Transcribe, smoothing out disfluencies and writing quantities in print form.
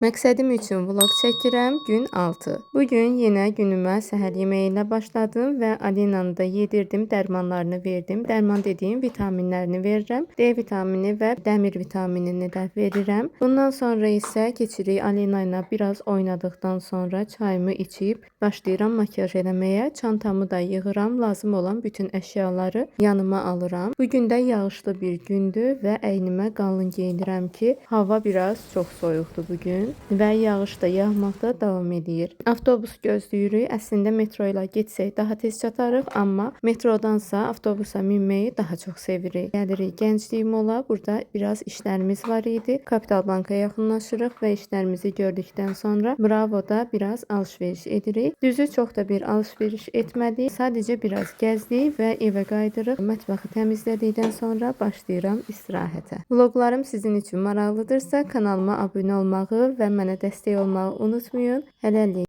Məqsədim üçün vlog çəkirəm. Gün 6. Bu gün yenə günümə səhər yeməyi ilə başladım və Alinanı da yedirdim, dərmanlarını verdim. Dərman dediyim vitaminlərini verirəm. D vitamini və dəmir vitaminini də verirəm. Bundan sonra isə keçirik Alina ilə biraz oynadıqdan sonra çayımı içib başlayıram makiyaj eləməyə. Çantamı da yığıram, lazım olan bütün əşyaları yanıma alıram. Bu gün də yağışlı bir gündür və əynimə qalın geyinirəm ki, hava biraz çox soyuqdur bu gün və yağış da yağmaqda davam edir. Avtobus gözləyirik. Əslində metro ilə getsək daha tez çatarıq, amma metrodansa avtobusa minməyi daha çox sevirik. Gəlirik Gənclik Mola. Burada biraz işlərimiz var idi. Kapital Banka yaxınlaşırıq və işlərimizi gördükdən sonra Bravoda biraz alış-veriş edirik. Düzü çox da bir alış-veriş etmədik. Sadəcə biraz gəzdik və evə qayıdırıq. Mətbəxi təmizlədikdən sonra başlayıram istirahətə. Vloqlarım sizin üçün maraqlıdırsa kanalıma abunə olmağı və mənə dəstək olmağı unutmayın. Hələlik.